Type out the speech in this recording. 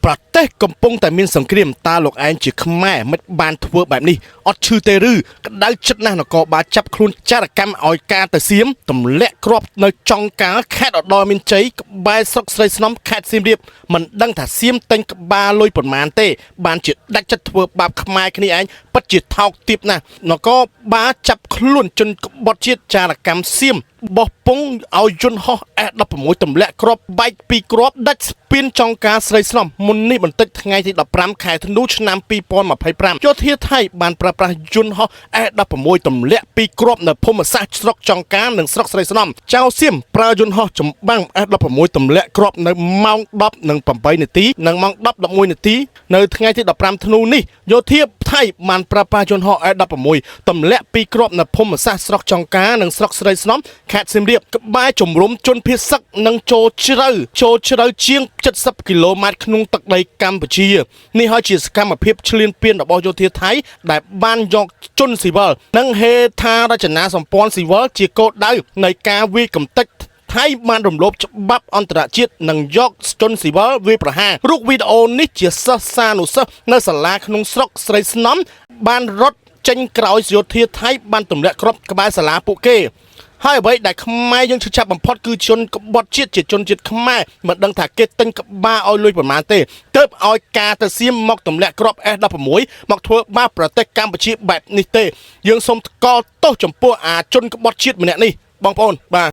ប្រទេសកំពុងតែមានសង្គ្រាមតើលោកឯងជាខ្មែរមិនបានធ្វើបែបនេះអត់ឈឺទេឬក្តៅចិត្តណាស់នគរបាលចាប់ខ្លួនចារកម្មឲ្យការទៅសៀមទម្លាក់គ្រាប់នៅចុងកាលខេត្តឧត្តរមានជ័យក្បែរស្រុកស្រីស្នំខេត្តសៀមរាបមិនដឹងថាសៀមទិញក្បាលលុយប៉ុន្មានទេ បានជាដាច់ចិត្តធ្វើបាបខ្មែរគ្នាឯងពិតជាថោកទាបណាស់នគរបាលចាប់ខ្លួនជនក្បត់ជាតិចារកម្មសៀមបោះពងឲ្យយន្តហោះ S16 ទម្លាក់គ្រាប់បែកពីរគ្រាប់ដាច់ស្ពានចុងការស្រីស្នំមុននេះបន្តិចថ្ងៃទី15ខែធ្នូឆ្នាំ2025យោធាថៃបានប្រើប្រាស់យន្តហោះ S16 ទម្លាក់ពីរគ្រាប់នៅភូមិសាស្ត្រស្រុកចុងការនិងស្រុកស្រីស្នំចៅសៀមប្រើយន្តហោះចម្បាំង S16 ទម្លាក់គ្រាប់នៅម៉ោង10:08នាទីនិងម៉ោង10:11នាទីនៅថ្ងៃទី15ធ្នូនេះយោធាថៃបានប្រើប្រាស់យន្តហោះ S16 ទម្លាក់ពីរគ្រាប់នៅភូមិសាស្ត្រស្រុកចុងការនិងស្រុកស្រីស្នំខេត្តសៀមរាបក្បែរជំរំជនភៀសសឹកនិងចូលជ្រៅចូលជ្រៅជាង70គីឡូម៉ែត្រក្នុងទឹកដីកម្ពុជានេះហើយជាសកម្មភាពឈ្លានពានរបស់យោធាថៃដែលបានយកជនស៊ីវិលនិងហេដ្ឋារចនាសម្ព័ន្ធស៊ីវិលជាគោលដៅនៃការវាយកម្ទេចថៃបានរំលោភច្បាប់អន្តរជាតិនិងយកជនស៊ីវិលវាយប្រហាររូបវីដេអូនេះជាសិស្សានុសិស្សនៅសាលាក្នុងស្រុកស្រីស្នំបានរត់ចេញក្រោយយោធាថៃបានទម្លាក់គ្រាប់ក្បែរសាលាពួកគេហើយអ្វីដែលខ្មែរយើងឈឺចាប់បំផុតគឺជនក្បត់ជាតិជាជនជាតិខ្មែរមិនដឹងថាគេទិញក្បាលឲ្យលុយប្រមាណទេទើបឲ្យការទៅសៀមមកទម្លាក់គ្រាប់ S16 មកធ្វើបាបប្រទេសកម្ពុជាបែបនេះទេយើងសូមថ្កោលទោសចំពោះអាជនក្បត់ជាតិម្នាក់នេះបងប្អូនបាទ។